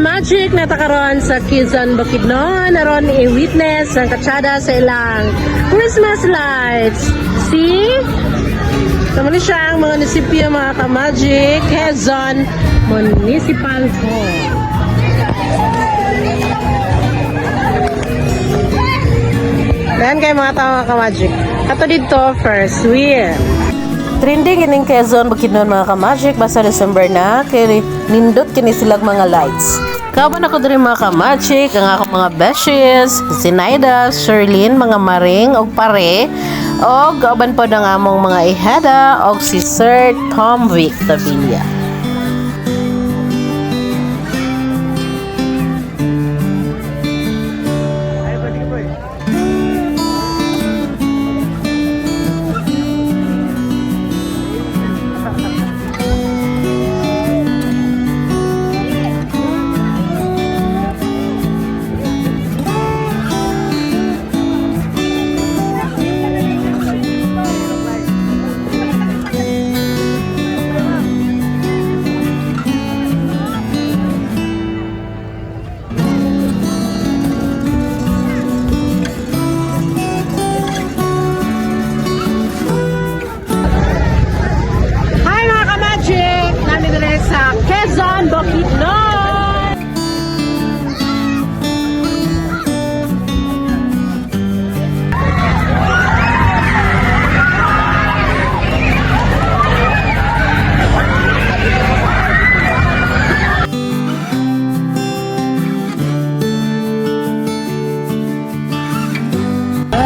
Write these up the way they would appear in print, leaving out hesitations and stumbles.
Ka-magic, nata karon sa Quezon, Bukidnon. Aron i-witness ang katsada sa ilang Christmas lights. See? Tama ni siya ang mga munisipyo, mga ka-magic, Quezon Municipal Hall. Dahan kay mga tao, mga ka-magic. Ato dito, first wheel. Trending ining Quezon, Bukidnon, mga ka-magic, basta December na kay nindot kini silag mga lights. Kauban ako diri, mga ka-magic, ang akong mga beshies, Zinaida, Sherlyn, mga maring og pare, og kauban pod ang among mga ihada og si Sir Tom Vic Tabilia. Hi, mga ka-magic! Nami diri sa Quezon, Bukidnon!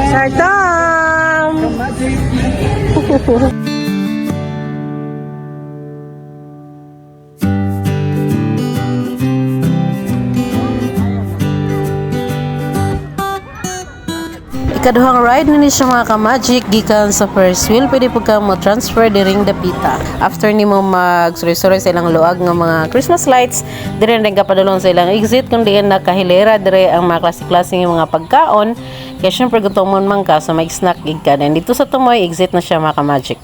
Sir Tom! Ikaduhang ride ni siya, mga ka-magic, gikan sa first wheel, pwede po ka mo transfer diring dapita. After nimo mag suroy sa ilang luag nga mga Christmas lights, dire rin ka padulong sa ilang exit kung diin nakahilera dire ang mga klase-klase nga mga pagkaon. Kaya syempre gutomon man ka, so may snack gid ka. Then dito sa tumoy exit na siya, mga ka-magic.